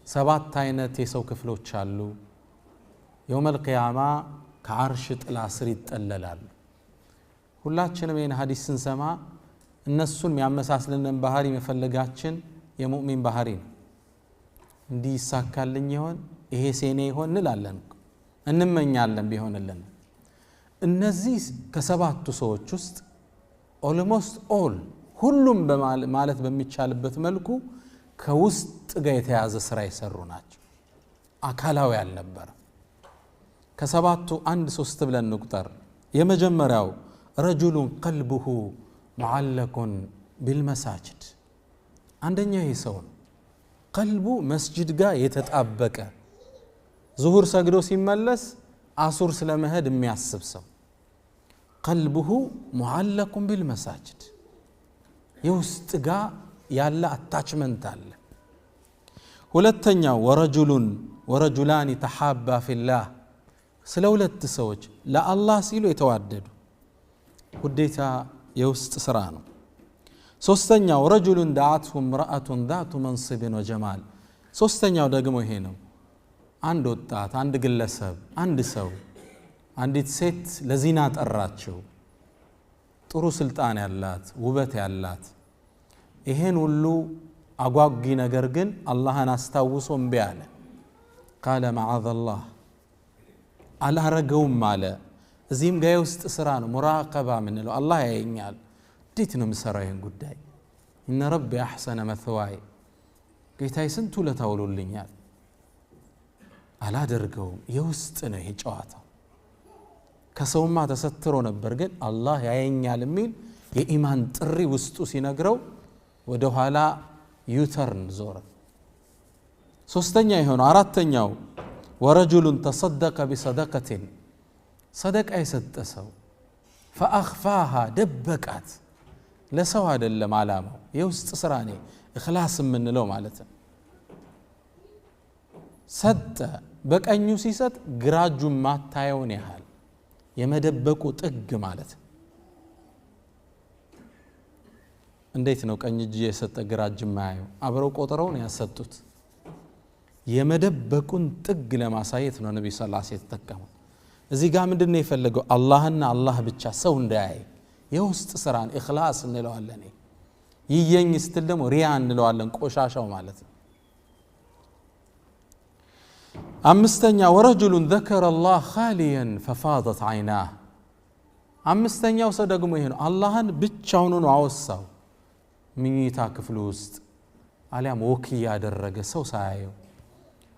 ሰባት አይነት የሰው ክፍሎች አሉ። የውመል ቂያማ ከዓርሽ ጥላ ስር ይጠለላሉ። ሁላችንም ይህን ሀዲስ ስንሰማ እነሱን የሚያመሳስልንን ባህሪ መፈለጋችን የሙእሚን ባህሪ ነው። እንዲህ ይሳካልኝ ይሆን፣ ይሄ ሴኔ ይሆን እንላለን፣ እንመኛለን ቢሆንልን። እነዚህ ከሰባቱ ሰዎች ውስጥ almost all ሁሉም ማለት በሚቻልበት መልኩ ከውስጥ ጋር የተያዘ ስራ የሰሩ ናቸው። አካላዊ አልነበረ። ከሰባቱ አንድ ሶስት ብለን እንቁጠር። የመጀመሪያው رجل قلبه معلق بالمساجد፣ አንደኛው ይህ ሰው ነው። ቀልቡ መስጅድ ጋር የተጣበቀ፣ ዙሁር ሰግዶ ሲመለስ አሱር ስለመሄድ የሚያስብ ሰው፣ قلبه معلق بالمساجد፣ የውስጥ ጋር ያለ attachment አለ። ሁለተኛው ورجل ورجلان تحابا في الله፣ ስለ ሁለት ሰዎች ለአላህ ሲሉ የተዋደዱ፣ ውዴታ የውስጥ ስራ ነው። ሶስተኛው رجل دعته امرأة ذات منصب وجمال፣ ሶስተኛው ደግሞ ይሄ ነው። አንድ ወጣት፣ አንድ ግለሰብ፣ አንድ ሰው አንዲት ሴት ለዚና ጠራችው። ጥሩ ስልጣን ያላት፣ ውበት ያላት፣ ይሄን ሁሉ አጓጊ ነገር ግን አላህን አስታውሶ እምቢ አለ። ቃለ መዓዘላህ አላረገውም አለ። እዚህም ጋ የውስጥ ስራ ነው፣ ሙራቀባ የምንለው። አላህ ያየኛል፣ እንዴት ነው የምሰራው ይህን ጉዳይ? እነ ረቢ አሕሰነ መትዋይ፣ ጌታዬ ስንት ውለታ ውሎልኛል፣ አላደርገውም። የውስጥ ነው ይሄ ጨዋታ። ከሰውማ ተሰትሮ ነበር፣ ግን አላህ ያየኛል የሚል የኢማን ጥሪ ውስጡ ሲነግረው ወደ ኋላ U-turn ዞረ። ሶስተኛ የሆነው፣ አራተኛው ورجل تصدق بصدقة፣ ሰደቃ የሰጠ ሰው፣ فأخفاها ደበቃት። ለሰው አይደለም አላማው፣ የውስጥ ስራ ኔ እክላስ የምንለው ማለት ነው። ሰጠ፣ በቀኙ ሲሰጥ ግራ እጁ ማታየውን ያህል የመደበቁ ጥግ ማለት ነው። እንዴት ነው ቀኝ እጅ የሰጠ ግራ እጅ የማያየው? አብረው ቆጥረው ነው ያሰጡት። የመደበቁን ጥግ ለማሳየት ነው ነቢ ስ የተጠቀሙት። እዚህ ጋር ምንድን ነው የፈለገው? አላህና አላህ ብቻ፣ ሰው እንዳያይ። የውስጥ ስራን ኢኽላስ እንለዋለን። ይየኝ ስትል ደግሞ ሪያ እንለዋለን፣ ቆሻሻው ማለት ነው። አምስተኛ ورجل ذكر الله خاليا ففاضت عيناه፣ አምስተኛው ሰው ደግሞ ይሄ ነው። አላህን ብቻውን ነው አወሳው፣ ምኝታ ክፍሉ ውስጥ አሊያም walk እያደረገ ሰው ሳያየው፣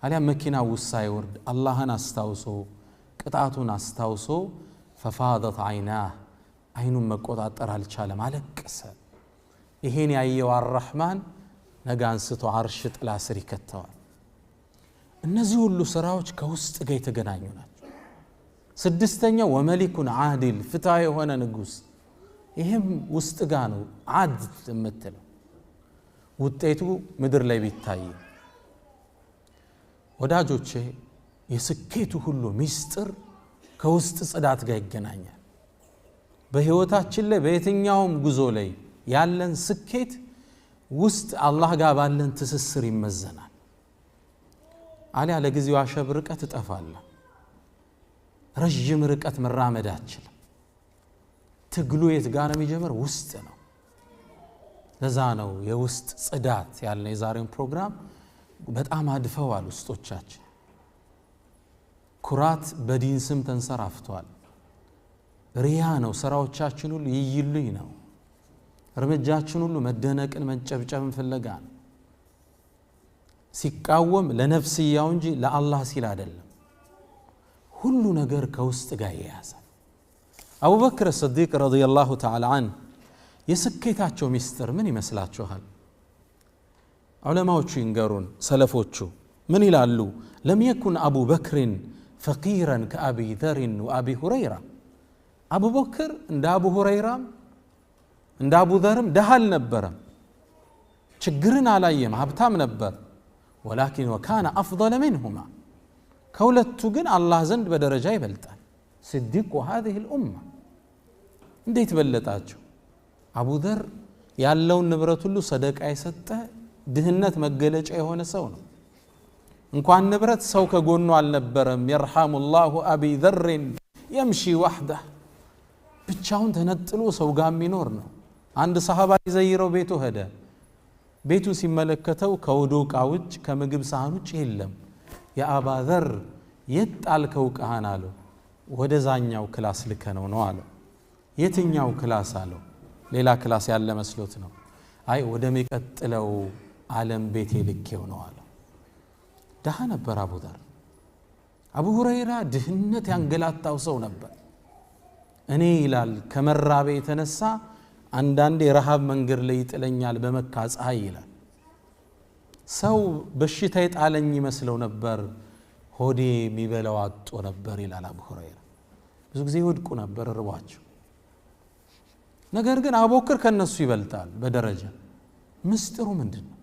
አሊያም መኪና ውስጥ ሳይወርድ አላህን አስታውሶ፣ ቅጣቱን አስታውሶ፣ ففاضت عيناه፣ አይኑን መቆጣጠር አልቻለም፣ አለቀሰ። ይሄን ያየው አራሕማን ነገ አንስቶ አርሽ ጥላ ስር ይከተዋል። እነዚህ ሁሉ ስራዎች ከውስጥ ጋር የተገናኙ ናቸው። ስድስተኛው وملك عادل፣ ፍትሃዊ የሆነ ንጉስ፣ ይህም ውስጥ ጋ ነው። عدل የምትለው ውጤቱ ምድር ላይ ቢታይ፣ ወዳጆቼ፣ የስኬቱ ሁሉ ሚስጥር ከውስጥ ጽዳት ጋር ይገናኛል። በህይወታችን ላይ በየትኛውም ጉዞ ላይ ያለን ስኬት ውስጥ አላህ ጋር ባለን ትስስር ይመዘናል። አሊያ ለጊዜው አሸብርቀህ ትጠፋለህ። ረዥም ርቀት መራመድ አትችልም። ትግሉ የት ጋር ነው የሚጀምር? ውስጥ ነው። ለዛ ነው የውስጥ ጽዳት ያልነው። የዛሬውን ፕሮግራም በጣም አድፈዋል ውስጦቻችን። ኩራት በዲን ስም ተንሰራፍቷል። ሪያ ነው ስራዎቻችን ሁሉ፣ ይይሉኝ ነው። እርምጃችን ሁሉ መደነቅን መጨብጨብን ፍለጋ ነው። ሲቃወም ለነፍስያው እንጂ ለአላህ ሲል አይደለም። ሁሉ ነገር ከውስጥ ጋር ይያያዛል። አቡበክር ስዲቅ رضي الله تعالى عنه የስኬታቸው ሚስጥር ምን ይመስላችኋል? ዑለማዎቹ ይንገሩን። ሰለፎቹ ምን ይላሉ? لم يكن أبو بكر فقيرا كأبي ذر وأبي هريرة፣ አቡበክር እንደ አቡ ሁረይራም እንደ አቡ ዘርም ደሃ አልነበረም። ችግርን አላየም፣ ሀብታም ነበር። ولكن وكان أفضل منهما፣ ከሁለቱ ግን አላህ ዘንድ በደረጃ ይበልጣል። صديق هذه الأمة። እንዴት በለጣቸው? አቡዘር ያለውን ንብረት ሁሉ ሰደቃ የሰጠ፣ ድህነት መገለጫ የሆነ ሰው ነው። እንኳን ንብረት ሰው ከጎኑ አልነበረም። يرحم الله أبي ذر يمشي وحده፣ ብቻውን ተነጥሎ ሰው ጋር የሚኖር ነው። አንድ ሰሃባ ሊዘይረው ቤቱ ሄደ። ቤቱ ሲመለከተው ከውዱ ዕቃ ውጭ ከምግብ ሳህን ውጭ የለም። يا أبا ذر፣ የት ጣልከው ዕቃህን አለው። ወደዛኛው class ልከነው ነው አለው። የትኛው class አለው። ሌላ class ያለ መስሎት ነው። አይ፣ ወደሚቀጥለው ዓለም ቤቴ ልኬው ነው አለው። ድሃ ነበር አቡ ዘር። አቡ ሁረይራ ድህነት ያንገላታው ሰው ነበር። እኔ ይላል፣ ከመራቤ የተነሳ አንዳንዴ ረሃብ መንገድ ላይ ይጥለኛል በመካ ፀሐይ ይላል። ሰው በሽታ የጣለኝ ይመስለው ነበር፣ ሆዴ የሚበላው አጦ ነበር ይላል አቡ ሁረይራ። ብዙ ጊዜ ይወድቁ ነበር ርቧቸው። ነገር ግን አቡበክር ከነሱ ይበልጣል በደረጃ። ምስጢሩ ምንድን ነው?